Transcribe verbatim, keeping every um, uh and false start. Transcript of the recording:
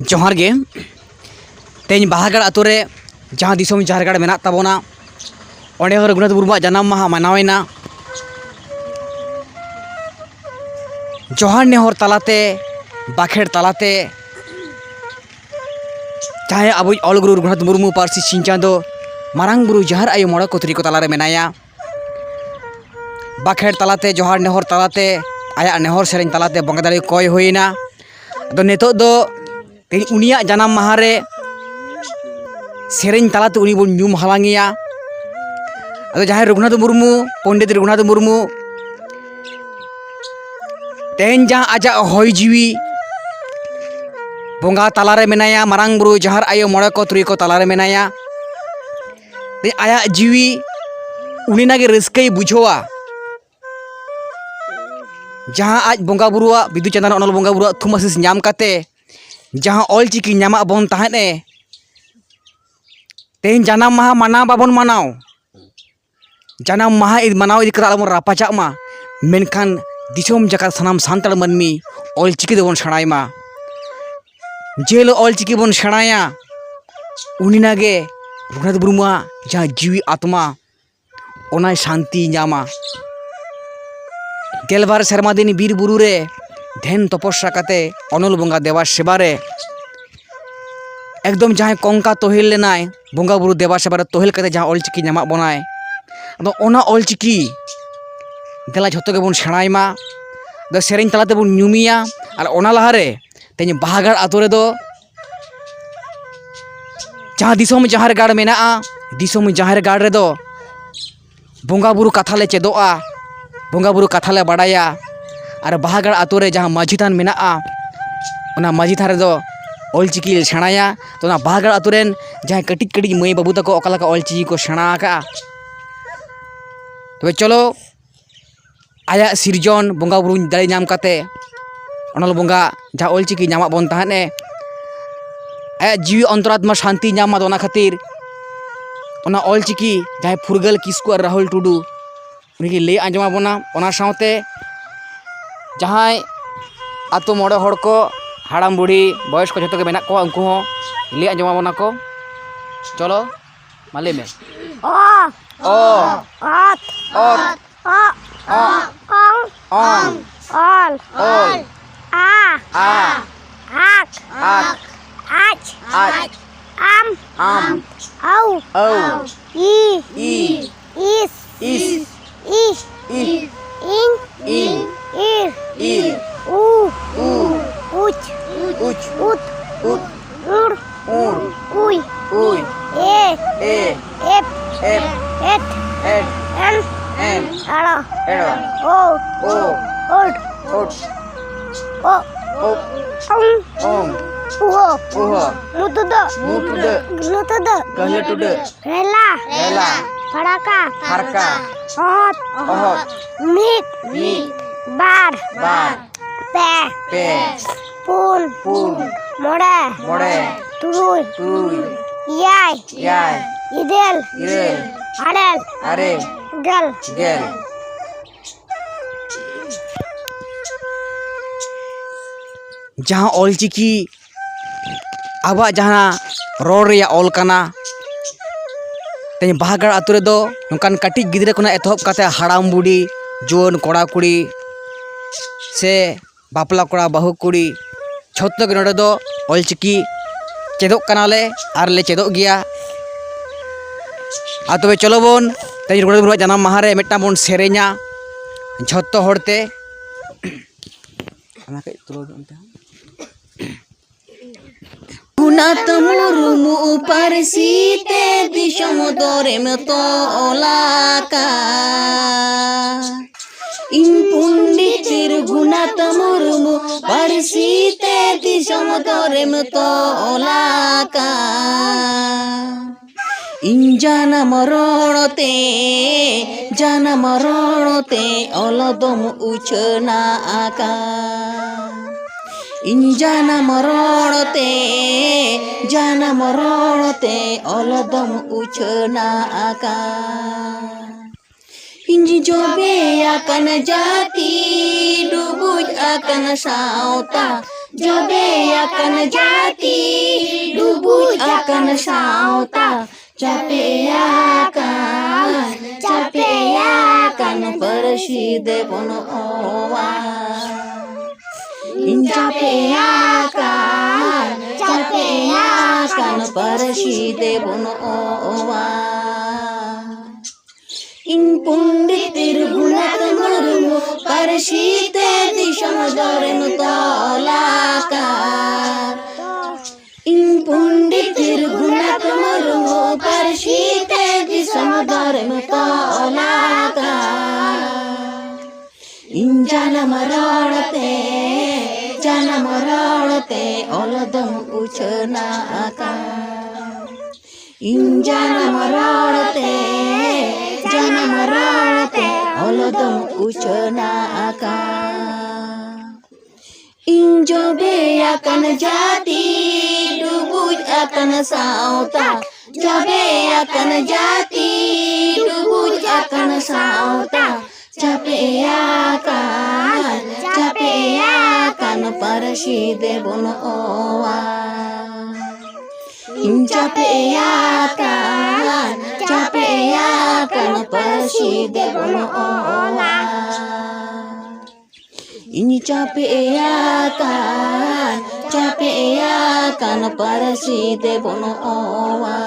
ᱡᱚᱦᱟᱨ ᱜᱮ᱾ ᱛᱮᱦᱮᱧ ᱵᱟᱦᱟᱜᱟᱲ ᱟᱛᱳ ᱨᱮ ᱡᱟᱦᱟᱸ ᱫᱤᱥᱚᱢ ᱡᱟᱦᱮᱨ ᱜᱟᱲ ᱢᱮᱱᱟᱜ ᱛᱟᱵᱚᱱᱟ, ᱚᱸᱰᱮ ᱦᱚᱸ ᱨᱚᱜᱷᱩᱱᱟᱛᱷ ᱢᱩᱨᱢᱩᱣᱟᱜ ᱡᱟᱱᱟᱢ ᱢᱟᱦᱟ ᱢᱟᱱᱟᱣᱮᱱᱟ᱾ ᱡᱚᱦᱟᱨ ᱱᱮᱦᱚᱨ ᱛᱟᱞᱟᱛᱮ, ᱵᱟᱠᱷᱮᱲ ᱛᱟᱞᱟᱛᱮ, ᱡᱟᱦᱟᱸᱭ ᱟᱵᱚᱭᱤᱡ ᱚᱞ ᱜᱩᱨᱩ ᱨᱚᱜᱷᱩᱱᱟᱛᱷ ᱢᱩᱨᱢᱩ ᱯᱟᱹᱨᱥᱤ ᱥᱤᱧ ᱪᱟᱸᱫᱚ ᱢᱟᱨᱟᱝ ᱵᱩᱨᱩ ᱡᱟᱦᱮᱨ ᱟᱭᱳ ᱢᱚᱬᱮ ᱠᱚ ᱛᱩᱨᱩᱭ ᱠᱚ ᱛᱟᱞᱟᱨᱮ ᱢᱮᱱᱟᱭᱟ᱾ ᱵᱟᱠᱷᱮᱲ ᱛᱟᱞᱟᱛᱮ, ᱡᱚᱦᱟᱨ ᱱᱮᱦᱚᱨ ᱛᱟᱞᱟᱛᱮ, ᱟᱭᱟᱜ ᱱᱮᱦᱚᱨ ᱥᱮᱨᱮᱧ ᱛᱟᱞᱟᱛᱮ ᱵᱚᱸᱜᱟ ᱫᱟᱲᱮ ᱠᱚᱭ ᱦᱩᱭᱮᱱᱟ᱾ ᱟᱫᱚ ᱱᱤᱛᱚᱜ ᱫᱚ ᱛᱮᱦᱮᱧ ᱩᱱᱤᱭᱟᱜ ᱡᱟᱱᱟᱢ ᱢᱟᱦᱟ ᱨᱮ ᱥᱮᱨᱮᱧ ᱛᱟᱞᱟᱛᱮ ᱩᱱᱤ ᱵᱚᱱ ᱧᱩᱢ ᱦᱟᱞᱟᱝᱮᱭᱟ᱾ ᱟᱫᱚ ᱡᱟᱦᱟᱸᱭ ᱨᱚᱜᱷᱩᱱᱟᱛᱷ ᱢᱩᱨᱢᱩ, ᱯᱚᱱᱰᱤᱛ ᱨᱚᱜᱷᱩᱱᱟᱛᱷ ᱢᱩᱨᱢᱩ, ᱛᱮᱦᱮᱧ ᱡᱟᱦᱟᱸ ᱟᱡᱟᱜ ᱦᱚᱭ ᱡᱤᱣᱤ ᱵᱚᱸᱜᱟ ᱛᱟᱞᱟᱨᱮ ᱢᱮᱱᱟᱭᱟ, ᱢᱟᱨᱟᱝ ᱵᱩᱨᱩ, ᱡᱟᱦᱮᱨ ᱟᱭᱳ, ᱢᱚᱬᱮ ᱠᱚ ᱛᱩᱨᱩᱭ ᱠᱚ ᱛᱟᱞᱟᱨᱮ ᱢᱮᱱᱟᱭᱟ, ᱛᱮᱦᱮᱧ ᱟᱭᱟᱜ ᱡᱤᱣᱤ ᱩᱱᱤ ᱱᱟᱜᱮ ᱨᱟᱹᱥᱠᱟᱹᱭ ᱵᱩᱡᱷᱟᱹᱣᱟ᱾ ᱡᱟᱦᱟᱸ ᱟᱡ ᱵᱚᱸᱜᱟ ᱵᱩᱨᱩᱣᱟᱜ, ᱵᱤᱫᱩ ᱪᱟᱸᱫᱟᱱ ᱚᱱᱚᱞ ᱵᱚᱸᱜᱟ ᱵᱩᱨᱩᱣᱟᱜ ᱛᱷᱩᱢ ᱟᱥᱤᱥ ᱧᱟᱢ ᱠᱟᱛᱮ ᱡᱟᱦᱟᱸ ᱚᱞ ᱪᱤᱠᱤ ᱧᱟᱢᱟᱜ ᱵᱚᱱ ᱛᱟᱦᱮᱸᱫ ᱮ, ᱛᱮᱦᱮᱧ ᱡᱟᱱᱟᱢ ᱢᱟᱦᱟ ᱢᱟᱱᱟᱣ ᱵᱟᱵᱚᱱ ᱢᱟᱱᱟᱣ, ᱡᱟᱱᱟᱢ ᱢᱟᱦᱟ ᱤᱫᱤ, ᱢᱟᱱᱟᱣ ᱤᱫᱤ ᱠᱟᱛᱮ ᱟᱞᱚᱵᱚᱱ ᱨᱟᱯᱟᱪᱟᱜ ᱢᱟ, ᱢᱮᱱᱠᱷᱟᱱ ᱫᱤᱥᱚᱢ ᱡᱟᱠᱟᱛ ᱥᱟᱱᱟᱢ ᱥᱟᱱᱛᱟᱲ ᱢᱟᱹᱱᱢᱤ ᱚᱞ ᱪᱤᱠᱤ ᱫᱚᱵᱚᱱ ᱥᱮᱬᱟᱭ ᱢᱟ᱾ ᱡᱮ ᱦᱤᱞᱳᱜ ᱚᱞ ᱪᱤᱠᱤ ᱵᱚᱱ ᱥᱮᱬᱟᱭᱟ, ᱩᱱᱤ ᱱᱟᱜᱮ ᱨᱚᱜᱷᱩᱱᱟᱛᱷ ᱢᱩᱨᱢᱩᱣᱟᱜ ᱡᱟᱦᱟᱸ ᱡᱤᱣᱤ ᱟᱛᱢᱟ, ᱚᱱᱟᱭ ᱥᱟᱱᱛᱤ ᱧᱟᱢᱟ᱾ ᱜᱮᱞᱵᱟᱨ ᱥᱮᱨᱢᱟ ᱫᱤᱱ ᱵᱤᱨ ᱵᱩᱨᱩ ᱨᱮ ᱫᱷᱮᱱ ᱛᱚᱯᱚᱥᱭᱟ ᱠᱟᱛᱮ ᱚᱱᱚᱞ ᱵᱚᱸᱜᱟ ᱫᱮᱵᱟ ᱥᱮᱵᱟ ᱨᱮ ᱮᱠᱫᱚᱢ ᱡᱟᱦᱟᱸᱭ ᱠᱚᱝᱠᱟ ᱛᱚᱦᱤᱞ ᱞᱮᱱᱟᱭ, ᱵᱚᱸᱜᱟ ᱵᱩᱨᱩ ᱫᱮᱵᱟ ᱥᱮᱵᱟ ᱨᱮ ᱛᱚᱦᱤᱞ ᱠᱟᱛᱮ ᱡᱟᱦᱟᱸ ᱚᱞ ᱪᱤᱠᱤ ᱧᱟᱢᱟᱜ ᱵᱚᱱᱟᱭ, ᱟᱫᱚ ᱚᱱᱟ ᱚᱞ ᱪᱤᱠᱤ ᱫᱮᱞᱟ ᱡᱷᱚᱛᱚ ᱜᱮᱵᱚᱱ ᱥᱮᱬᱟᱭ ᱢᱟ᱾ ᱟᱫᱚ ᱥᱮᱨᱮᱧ ᱛᱟᱞᱟ ᱛᱮᱵᱚᱱ ᱧᱩᱢᱮᱭᱟ᱾ ᱟᱨ ᱚᱱᱟ ᱞᱟᱦᱟᱨᱮ ᱛᱮᱦᱮᱧ ᱵᱟᱦᱟᱜᱟᱲ ᱟᱛᱳ ᱨᱮᱫᱚ ᱡᱟᱦᱟᱸ ᱫᱤᱥᱚᱢ ᱡᱟᱦᱮᱨ ᱜᱟᱲ ᱢᱮᱱᱟᱜᱼᱟ, ᱫᱤᱥᱚᱢ ᱡᱟᱦᱮᱨ ᱜᱟᱲ ᱨᱮᱫᱚ ᱵᱚᱸᱜᱟ ᱵᱩᱨᱩ ᱠᱟᱛᱷᱟ ᱞᱮ ᱪᱮᱫᱚᱜᱼᱟ, ᱵᱚᱸᱜᱟ ᱵᱩᱨᱩ ᱠᱟᱛᱷᱟ ᱞᱮ ᱵᱟᱲᱟᱭᱟ᱾ ᱟᱨ ᱵᱟᱦᱟᱜᱟᱲ ᱟᱛᱳ ᱨᱮ ᱡᱟᱦᱟᱸ ᱢᱟᱹᱡᱷᱤ ᱛᱷᱟᱱ ᱢᱮᱱᱟᱜᱼᱟ, ᱚᱱᱟ ᱢᱟᱹᱡᱷᱤ ᱛᱷᱟᱱ ᱨᱮᱫᱚ ᱚᱞ ᱪᱤᱠᱤ ᱞᱮ ᱥᱮᱬᱟᱭᱟ᱾ ᱛᱚ, ᱚᱱᱟ ᱵᱟᱦᱟᱜᱟᱲ ᱟᱛᱳ ᱨᱮᱱ ᱡᱟᱦᱟᱸᱭ ᱠᱟᱹᱴᱤᱡ ᱠᱟᱹᱴᱤᱡ ᱢᱟᱹᱭ ᱵᱟᱹᱵᱩ ᱛᱟᱠᱚ ᱚᱠᱟ ᱞᱮᱠᱟ ᱚᱞ ᱪᱤᱠᱤ ᱠᱚ ᱥᱮᱬᱟ ᱟᱠᱟᱫᱼᱟ, ᱛᱚᱵᱮ ᱪᱚᱞᱚ, ᱟᱭᱟᱜ ᱥᱤᱨᱡᱚᱱ ᱵᱚᱸᱜᱟ ᱵᱩᱨᱩ ᱫᱟᱲᱮ ᱧᱟᱢ ᱠᱟᱛᱮ, ᱚᱱᱚᱞ ᱵᱚᱸᱜᱟ ᱡᱟᱦᱟᱸ ᱚᱞ ᱪᱤᱠᱤ ᱧᱟᱢᱟᱜ ᱵᱚᱱ ᱛᱟᱦᱮᱸᱫ ᱮ, ᱟᱭᱟᱜ ᱡᱤᱣᱤ ᱚᱱᱛᱚᱨᱟᱛᱢᱟ ᱥᱟᱱᱛᱤ ᱧᱟᱢ ᱢᱟ᱾ ᱟᱫᱚ ᱚᱱᱟ ᱠᱷᱟᱹᱛᱤᱨ ᱚᱱᱟ ᱚᱞ ᱪᱤᱠᱤ ᱡᱟᱦᱟᱸᱭ ᱯᱷᱩᱨᱜᱟᱹᱞ ᱠᱤᱥᱠᱩ ᱟᱨ ᱨᱟᱦᱩᱞ ᱴᱩᱰᱩ, ᱩᱱᱤᱜᱮ ᱞᱟᱹᱭ ᱟᱸᱡᱚᱢ ᱟᱵᱚᱱᱟ᱾ ᱚᱱᱟ ᱥᱟᱶᱛᱮ ᱡᱟᱦᱟᱸᱭ ᱟᱛᱳ ᱢᱚᱬᱮ ᱦᱚᱲ ᱠᱚ ᱦᱟᱲᱟᱢ ᱵᱩᱲᱦᱤ ᱵᱚᱭᱚᱥ ᱠᱚ ᱡᱷᱚᱛᱚ ᱜᱮ ᱢᱮᱱᱟᱜ ᱠᱚᱣᱟ, ᱩᱱᱠᱩ ᱦᱚᱸ ᱞᱟᱹᱭ ᱟᱸᱡᱚᱢ ᱟᱵᱚᱱᱟ ᱠᱚ᱾ ᱪᱚᱞᱚ, ᱢᱟ ᱞᱟᱹᱭ ᱢᱮ᱾ ᱚ, ᱚ, ᱚᱛ, ᱚᱛ, ᱚᱜ, ᱚᱜ, ᱚᱝ, ᱚᱝ, ᱚᱞ, ᱚᱞ, ᱟ, ᱟ, ᱟᱠ, ᱟᱠ, ᱟᱪ, ᱟᱪ, ᱟᱢ, ᱟᱢ, ᱟᱹᱣ, ᱟᱹᱣ, ᱤ, ᱤ, ᱤᱥ, ᱤᱥ, ᱤᱦ, ᱤᱦ, ᱤᱧ, ᱤᱧ, ᱤᱨ, ᱤᱨ, ᱩ, ᱩ, ᱩᱪ, ᱩᱪ, ᱩᱛ, ᱩᱛ, ᱩᱲ, ᱩᱲ, ᱩᱭ, ᱩᱭ, ᱮ, ᱮ, ᱮᱯ, ᱮᱯ, ᱮᱛ, ᱮᱛ, ᱮᱱ, ᱮᱱ, ᱮᱲᱚ, ᱮᱲᱚ, ᱳ, ᱳ, ᱳᱰ, ᱳᱰ, ᱳ, ᱳ, ᱚᱝ, ᱳᱝ, ᱩᱦᱚ, ᱩᱦᱚ, ᱢᱩᱛᱩᱫᱚ, ᱢᱩᱛᱩᱫᱚ, ᱜᱟᱹᱦᱞᱟᱹ ᱛᱩᱫᱟᱹ, ᱜᱟᱹᱦᱞᱟᱹ ᱴᱩᱰᱟᱹ, ᱨᱮᱞᱟ, ᱨᱮᱞᱟ, ᱯᱷᱟᱲᱟᱠᱟ, ᱯᱷᱟᱨᱠᱟ, ᱚᱦᱚᱫ, ᱚᱦᱚᱫ, ᱢᱤᱫ, ᱢᱤᱫ, ᱵᱟᱨ, ᱵᱟᱨ, ᱯᱮ, ᱯᱮ, ᱯᱩᱱ, ᱯᱩᱱ, ᱢᱚᱬᱮ, ᱢᱚᱬᱮ, ᱛᱩᱨᱩᱭ, ᱛᱩᱨᱩᱭ, ᱮᱭᱟᱭ, ᱮᱭᱟᱭ, ᱤᱨᱟᱹᱞ, ᱤᱨᱟᱹᱞ, ᱟᱨᱮ, ᱟᱨᱮ, ᱜᱮᱞ, ᱜᱮᱞ᱾ ᱡᱟᱦᱟᱸ ᱚᱞᱪᱤᱠᱤ ᱟᱵᱚᱣᱟᱜ ᱡᱟᱦᱟᱸ ᱨᱚᱲ ᱨᱮᱭᱟᱜ ᱚᱞ ᱠᱟᱱᱟ, ᱛᱮᱦᱮᱧ ᱵᱟᱦᱟᱜᱟᱲ ᱟᱛᱳ ᱨᱮᱫᱚ ᱱᱚᱝᱠᱟᱱ ᱠᱟᱹᱴᱤᱡ ᱜᱤᱫᱽᱨᱟᱹ ᱠᱷᱚᱱᱟᱜ ᱮᱛᱚᱦᱚᱵ ᱠᱟᱛᱮ ᱦᱟᱲᱟᱢ ᱵᱩᱰᱷᱤ, ᱡᱩᱣᱟᱹᱱ ᱠᱚᱲᱟ ᱠᱩᱲᱤ ᱥᱮ ᱵᱟᱯᱞᱟ ᱠᱚᱲᱟ ᱵᱟᱹᱦᱩ ᱠᱩᱲᱤ, ᱡᱷᱚᱛᱚ ᱜᱮ ᱱᱚᱰᱮ ᱫᱚ ᱚᱞᱪᱤᱠᱤ ᱪᱮᱫᱚᱜ ᱠᱟᱱᱟᱞᱮ ᱟᱨ ᱞᱮ ᱪᱮᱫᱚᱜ ᱜᱮᱭᱟ᱾ ᱟᱨ ᱛᱚᱵᱮ ᱪᱚᱞᱚ ᱵᱚᱱ ᱛᱮᱦᱮᱧ ᱨᱚᱜᱷᱩᱱᱟᱛᱷ ᱢᱩᱨᱢᱩᱣᱟᱜ ᱡᱟᱱᱟᱢ ᱢᱟᱦᱟ ᱨᱮ ᱢᱤᱫᱴᱟᱝ ᱵᱚᱱ ᱥᱮᱨᱮᱧᱟ, ᱡᱷᱚᱛᱚ ᱦᱚᱲ ᱛᱮ᱾ ᱚᱱᱟ ᱠᱟᱹᱡ ᱛᱩᱞᱟᱹᱣ ᱧᱚᱜ ᱢᱮ᱾ ᱨᱚᱜᱷᱩᱱᱟᱛᱷ ᱢᱩᱨᱢᱩ ᱯᱟᱹᱨᱥᱤ ᱛᱮ ᱫᱤᱥᱚᱢ ᱫᱚᱨᱮᱢ ᱛᱚᱞ ᱟᱠᱟᱫ᱾ ᱤᱧ ᱯᱚᱱᱰᱤᱛ ᱨᱚᱜᱷᱩᱱᱟᱛᱷ ᱢᱩᱨᱢᱩ ᱯᱟᱹᱨᱥᱤ ᱛᱮ ᱫᱤᱥᱚᱢ ᱫᱚᱨᱮᱢ ᱛᱚᱞ ᱟᱠᱟᱫ᱾ ᱤᱧ ᱡᱟᱱᱟᱢ ᱨᱚᱲ ᱛᱮ, ᱡᱟᱱᱟᱢ ᱨᱚᱲ ᱛᱮ ᱚᱞ ᱫᱚᱢ ᱩᱪᱷᱟᱹᱱ ᱟᱠᱟᱫ᱾ ᱤᱧ ᱡᱟᱱᱟᱢ ᱨᱚᱲ ᱛᱮ, ᱡᱟᱱᱟᱢ ᱨᱚᱲ ᱛᱮ ᱚᱞ ᱫᱚᱢ ᱩᱪᱷᱟᱹᱱ ᱟᱠᱟᱫ᱾ ᱤᱧ ᱡᱚᱵᱮ ᱟᱠᱟᱱ ᱡᱟᱹᱛᱤ, ᱰᱩᱵᱩᱡ ᱟᱠᱟᱱ ᱥᱟᱶᱛᱟ, ᱡᱚᱵᱮ ᱟᱠᱟᱱ ᱡᱟᱹᱛᱤ, ᱰᱩᱵᱩᱡ ᱟᱠᱟᱱ ᱥᱟᱶᱛᱟ, ᱪᱟᱯᱮ ᱟᱠᱟᱱ, ᱪᱟᱯᱮ ᱟᱠᱟᱱ ᱯᱟᱹᱨᱥᱤ ᱫᱮᱵᱚᱱ ᱚᱣᱟ᱾ ᱤᱧ ᱪᱟᱯᱮ ᱟᱠᱟᱱ, ᱪᱟᱯᱮ ᱟᱠᱟᱱ ᱯᱟᱹᱨᱥᱤ ᱫᱮᱵᱚᱱ ᱚᱣᱟ᱾ ᱤᱧ ᱯᱚᱱᱰᱤᱛ ᱨᱚᱜᱷᱩᱱᱟᱛᱷ ᱢᱩᱨᱢᱩ ᱯᱟᱹᱨᱥᱤ ᱛᱮ ᱫᱤᱥᱚᱢ ᱫᱚᱨᱮᱢ ᱛᱚᱞ ᱟᱠᱟᱫ᱾ ᱤᱧ ᱯᱚᱱᱰᱤᱛ ᱨᱚᱜᱷᱩᱱᱟᱛᱷ ᱢᱩᱨᱢᱩ ᱯᱟᱹᱨᱥᱤ ᱛᱮ ᱫᱤᱥᱚᱢ ᱫᱚᱨᱮᱢ ᱛᱚᱞ ᱟᱠᱟᱫ᱾ ᱤᱧ ᱡᱟᱱᱟᱢ ᱨᱚᱲ ᱛᱮ, ᱡᱟᱱᱟᱢ ᱨᱚᱲ ᱛᱮ ᱚᱞ ᱫᱚᱢ ᱩᱪᱷᱟᱹᱱ ᱟᱠᱟᱫ᱾ ᱤᱧ ᱡᱟᱱᱟᱢ ᱨᱚᱲ ᱛᱮ, ᱡᱟᱱᱟᱢ ᱨᱚᱲ ᱛᱮ ᱚᱞ ᱫᱚᱢ ᱩᱪᱷᱟᱹᱱ ᱟᱠᱟᱫ᱾ ᱤᱧ ᱡᱚᱵᱮ ᱟᱠᱟᱱ ᱡᱟᱹᱛᱤ, ᱰᱩᱵᱩᱡ ᱟᱠᱟᱱ ᱥᱟᱶᱛᱟ, ᱡᱚᱵᱮ ᱟᱠᱟᱱ ᱡᱟᱹᱛᱤ, ᱰᱩᱵᱩᱡ ᱟᱠᱟᱱ ᱥᱟᱶᱛᱟ, ᱪᱟᱯᱮ ᱟᱠᱟᱱ, ᱪᱟᱯᱮ ᱟᱠᱟᱱ ᱯᱟᱹᱨᱥᱤ ᱫᱮᱵᱚᱱ ᱚᱣᱟ᱾ ᱤᱧ ᱪᱟᱯᱮ ᱟᱠᱟᱱ, ᱪᱟᱯᱮ ᱟᱠᱟᱱ ᱯᱟᱹᱨᱥᱤ ᱫᱮᱵᱚᱱ ᱚᱣᱟ᱾ ᱤᱧ ᱪᱟᱯᱮ ᱟᱠᱟᱱ, ᱪᱟᱯᱮ ᱟᱠᱟᱱ ᱯᱟᱹᱨᱥᱤ ᱫᱮᱵᱚᱱ ᱚᱣᱟ᱾